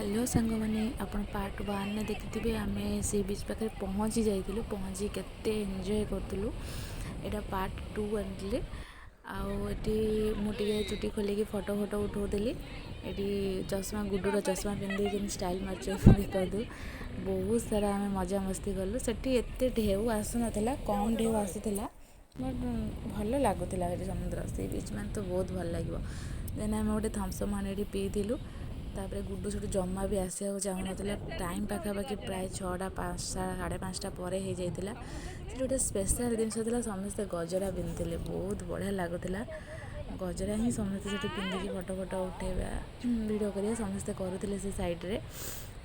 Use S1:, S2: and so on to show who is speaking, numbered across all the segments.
S1: Hello ସାଙ୍ଗମାନେ, ଆପଣ part 1ରେ ଦେଖିଥିବେ, ଆମେ ସି ବିଚ୍ ପାଖରେ ପହଞ୍ଚି ଯାଇଥିଲୁ। ପହଞ୍ଚି କେତେ ଏନ୍ଜୟ କରୁଥିଲୁ। ଏଇଟା ପାର୍ଟ 2 ଆଣିଥିଲି। ଆଉ ଏଠି ମୁଁ ଟିକେ ଚୁଟି ଖୋଲିକି ଫଟୋ ଫଟୋ ଉଠାଉଥିଲି। ଏଠି ଚଷମା, ଗୁଡୁର ଚଷମା ପିନ୍ଧିକି କେମିତି ଷ୍ଟାଇଲ୍ ମାରୁଛନ୍ତି ଦେଖନ୍ତୁ। ବହୁତ ସାରା ଆମେ ମଜାମସ୍ତି କଲୁ ସେଠି। ଏତେ ଢେଉ ଆସୁନଥିଲା, କମ୍ ଢେଉ ଆସୁଥିଲା, ବଟ୍ ଭଲ ଲାଗୁଥିଲା ସେଠି। ସମୁଦ୍ର, ସି ବିଚ୍ ମାନେ ତ ବହୁତ ଭଲ ଲାଗିବ। ଦେନ୍ ଆମେ ଗୋଟେ ଥମ୍ସଅପ୍ ଆଣି ଏଠି ପିଇଥିଲୁ। ତାପରେ ଗୁଡୁ ସେଠୁ ଜମା ବି ଆସିବାକୁ ଚାହୁଁନଥିଲା। ଟାଇମ୍ ପାଖାପାଖି ପ୍ରାୟ 6ଟା, 5ଟା, 5:30 ପରେ ହେଇଯାଇଥିଲା। ସେଠି ଗୋଟେ ସ୍ପେଶାଲ୍ ଜିନିଷ ଥିଲା, ସମସ୍ତେ ଗଜରା ପିନ୍ଧିଥିଲେ, ବହୁତ ବଢ଼ିଆ ଲାଗୁଥିଲା। ଗଜରା ହିଁ ସମସ୍ତେ ସେଠି ପିନ୍ଧିକି ଫଟୋ ଫଟୋ ଉଠେଇବା, ଭିଡ଼ିଓ କରିବା ସମସ୍ତେ କରୁଥିଲେ ସେ ସାଇଡ଼୍ରେ।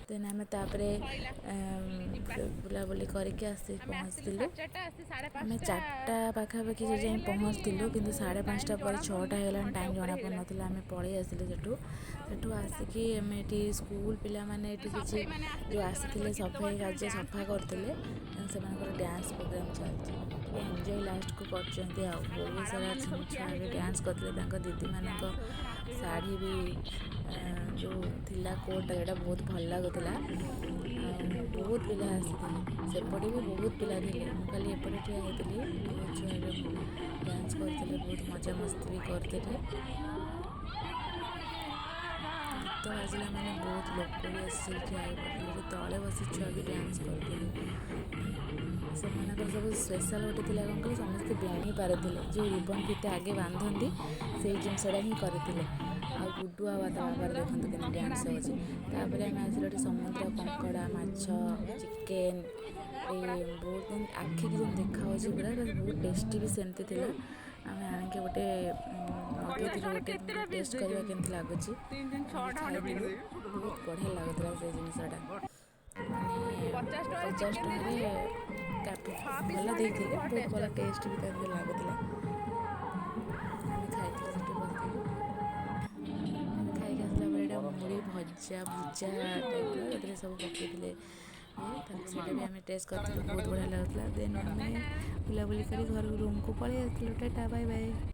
S1: ଦେନ୍ ଆମେ ତାପରେ ବୁଲାବୁଲି କରିକି ଆସି ପହଞ୍ଚିଥିଲୁ। ଆମେ 4ଟା ପାଖାପାଖି ସେ ଯାଇ ପହଞ୍ଚିଥିଲୁ, କିନ୍ତୁ 5:30 ପରେ 6ଟା ହେଇଗଲାଣି, ଟାଇମ୍ ଜଣାପଡ଼ୁନଥିଲା। ଆମେ ପଳେଇ ଆସିଲୁ ସେଠୁ। ସେଠୁ ଆସିକି ଆମେ ଏଠି ସ୍କୁଲ ପିଲାମାନେ ଏଠି କିଛି ଯେଉଁ ଆସିଥିଲେ ସଫେଇ କାର୍ଯ୍ୟ ସଫା କରୁଥିଲେ, ସେମାନଙ୍କର ଡ୍ୟାନ୍ସ ପ୍ରୋଗ୍ରାମ୍ ଚାଲିଛି। ଟିକେ ଏନ୍ଜୟ ଲାଷ୍ଟକୁ କରୁଛନ୍ତି। ଆଉ ବହୁତ ସାରା ଛୁଆ ବି ଡ୍ୟାନ୍ସ କରିଥିଲେ। ତାଙ୍କ ଦିଦିମାନଙ୍କ ଶାଢ଼ୀ ବି ଯେଉଁ ଥିଲା କୋଟ୍ଟା, ସେଇଟା ବହୁତ ଭଲ ଲାଗୁଥିଲା। ଆଉ ବହୁତ ପିଲା ଆସିଥିଲେ, ସେପଟେ ବି ବହୁତ ପିଲା ଥିଲେ। ମୁଁ ଖାଲି ଏପଟେ ଠିଆ ହେଇଥିଲି। ବହୁତ ଛୁଆ ଡ୍ୟାନ୍ସ କରୁଥିଲେ, ବହୁତ ମଜାମସ୍ତି ବି କରୁଥିଲେ। ଗୀତ ବାଜିଲା ମାନେ ବହୁତ ଲୋକ ବି ଆସି ଠିଆ ହେଇପଡ଼ିଥିଲେ। ଏଠି ତଳେ ବସି ଛୁଆ ବି ଡ୍ୟାନ୍ସ କରୁଥିଲେ। ସେମାନଙ୍କର ସବୁ ସ୍ପେଶାଲ୍ ଗୋଟେ ଥିଲା, କ'ଣ କହିଲେ, ସମସ୍ତେ ବେଣୀ ପାରୁଥିଲେ। ଯେଉଁ ରିବନ୍ ଫିତା ଆଗେ ବାନ୍ଧନ୍ତି, ସେଇ ଜିନିଷଟା ହିଁ କରିଥିଲେ। ଆଉ ଗୁଡୁ ଆଉ ତା ବାବାର ଦେଖନ୍ତୁ କେମିତି ଡ୍ୟାନ୍ସ ହେଉଛି। ତାପରେ ଆମେ ଆସିଲୁ ଏଠି ସମୁଦ୍ର କଙ୍କଡ଼ା, ମାଛ, ଚିକେନ୍ ଏଇ ବହୁତ ଆଖିକି ଯେମିତି ଦେଖାହେଉଛି ପୁରା, ବହୁତ ଟେଷ୍ଟି ବି ସେମିତି ଥିଲା। ଆମେ ଆଣିକି ଗୋଟେ ମଗେଇଥିଲୁ, ଗୋଟେ ଟେଷ୍ଟ କରିବା କେମିତି ଲାଗୁଛି। ଖାଇଥିଲୁ, ବହୁତ ବଢ଼ିଆ ଲାଗୁଥିଲା ସେ ଜିନିଷଟା। ମାନେ 50 ଟଙ୍କାରେ କାଫି ଭଲ ଦେଇଥିଲେ, ବହୁତ ଭଲ ଟେଷ୍ଟ ବି ତା ଲାଗୁଥିଲା। ଆମେ ଖାଇଥିଲୁ ସେଠି ବସିକି। ଖାଇକି ଆସିଲା ପରେ ଏଇଟା ମୁଢ଼ି ଭଜା, ଭୁଜା ଟାଇପ୍ର, ସେଥିରେ ସବୁ ପକେଇଥିଲେ ତାକୁ, ସେଇଟା ବି ଆମେ ଟେଷ୍ଟ କରିଥିଲୁ, ବହୁତ ବଢ଼ିଆ ଲାଗୁଥିଲା। ଦେନ୍ ଆମେ ବୁଲାବୁଲି କରି ଘରକୁ, ରୁମ୍କୁ ପଳେଇ ଆସିଥିଲୁ। Tata, bye bye.